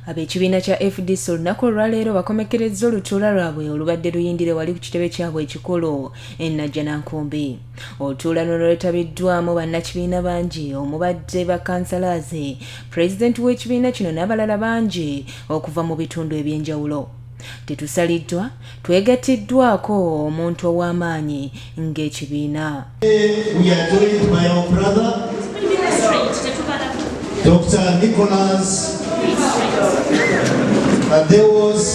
Ab'ekibiina kya FDC olunaku olwaleero bakomekkerezza olutuula lwabwe olubadde luyindire wali ku kitebe kyabwe ekikulu e Najjanankumbi. Olutuula luno lwetabiddwamu bannakibiina bangi omubadde bakkansalaazi, pulezidenti w'ekibiina kino n'abalala bangi okuva mu bitundu eby'enjawulo. Tetusaliddwa, twegattiddwako omuntu ow'amaanyi ng'ekibiina. We are joined by our brother, Dr. Nicholas Adeos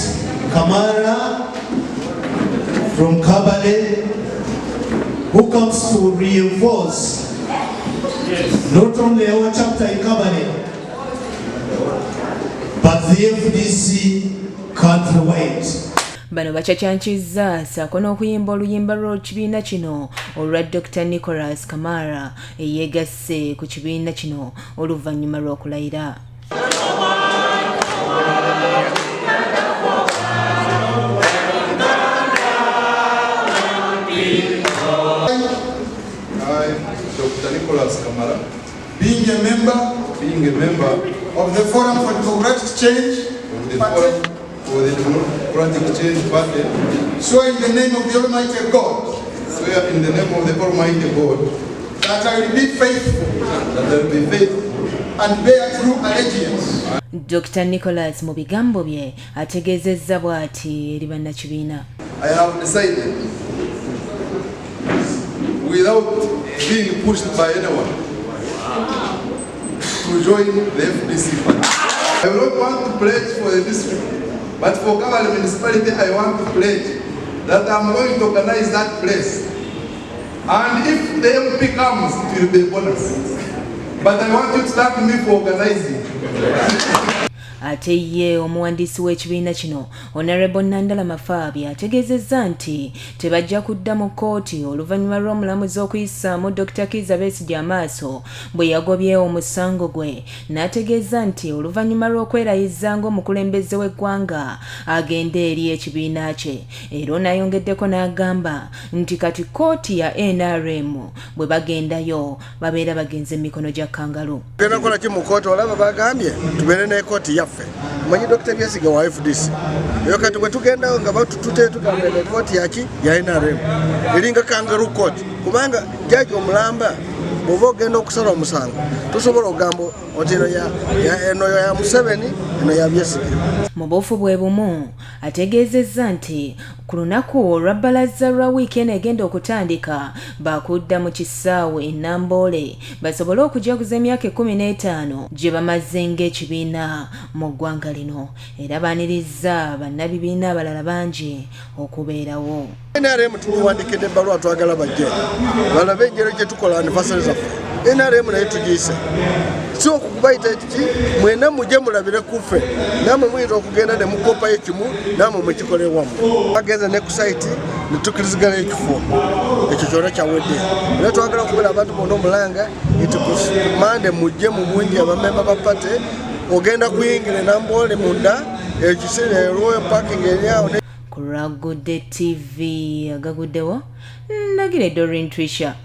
Kamara from Kabale, who comes to reinforce not only our chapter in Kabale, but the FDC countrywide. Bano bacacankizza ssaako n'okuyimba oluyimba lw'ekibiina kino olwa Dr. Nicholas Kamara eyeegasse ku kibiina kino oluvannyuma lw'okulayira. I, Dr. Nicholas Kamara, being a member being a member of the Forum for Democratic Change of the Party, Forum for the Democratic Change Party, swear in the name of the Almighty God swear in the name of the Almighty God that I will be faithful that I will be faithful and bear true allegiance Dr. Nicholas mu bigambo bye ategeezezza bw'ati eri bannakibiina. I have decided, without being pushed by anyone, to join the FDC party. I will not want to pledge for the district, but for Kabale municipality, I want to pledge that I'm going to organize that place. And if the MP comes, it will be a bonus. But I want you to thank me for organizing. Ate ye omuwandiisi w'ekibiina kino Honorable Nandala Mafaabi ategeezezza nti tebajja kudda mu kkooti oluvannyuma lw'omulamuzi okuyisaamu Dokita Kiiza Besigye amaaso bwe yagobye omusango gwe n'ategeeza nti oluvannyuma lw'okwerayiza ng'omukulembeze w'eggwanga agende eri ekibiina kye era ono ayongeddeko n'agamba nti kati kkooti ya NRM bwe bagendayo babeera bagenze mu mikono gya kangalu. Tugenda kukola ki mu kkooti? Olaba bagambye tubeere n'ekooti yaffe. Omanyi Dokita Besigye wa FDC. Eyo kati bwe tugendayo nga batutute tugamba eno ekooti yaki ya NRM eringa kangaroo court, kubanga jaji omulamba bw'oba ogenda okusala omusango tosobola okugamba oti eno ya Museveni, eno ya Besigye. Mu buufu bwe bumu ategeezezza nti ku lunaku olwa bbalaza lwa wiiki eno egenda okutandika baakudda mu kisaawe e Namboole basobole okujaguza emyaka 15 gye bamaze ng'ekibiina mu ggwanga lino era baanirizza bannabibiina abalala bangi okubeerawo. NRM tugiwandiikidde ebbaluwa, twagala bajje balabe engeri gye tukola anniversary zaffe. NRM naye tugiyise si okubayita ekiki, mwena mujje mulabire kuffe, namwe muyinza okugenda ne mukopayo ekimu namwe mukikole wamu. Bagenze ne ku site ne tukkirizigana ekifo ekyo kyonna kyawedde, era twagala okubeera abantu bonna omulanga nti ku Mande mujje mu bungi abamemba ba party. Ogenda kuyingira Namboole munda ekiseera erwo parking eri awo. Ku lwa Good TV agaguddewo, Ndagire Doreen Trisha.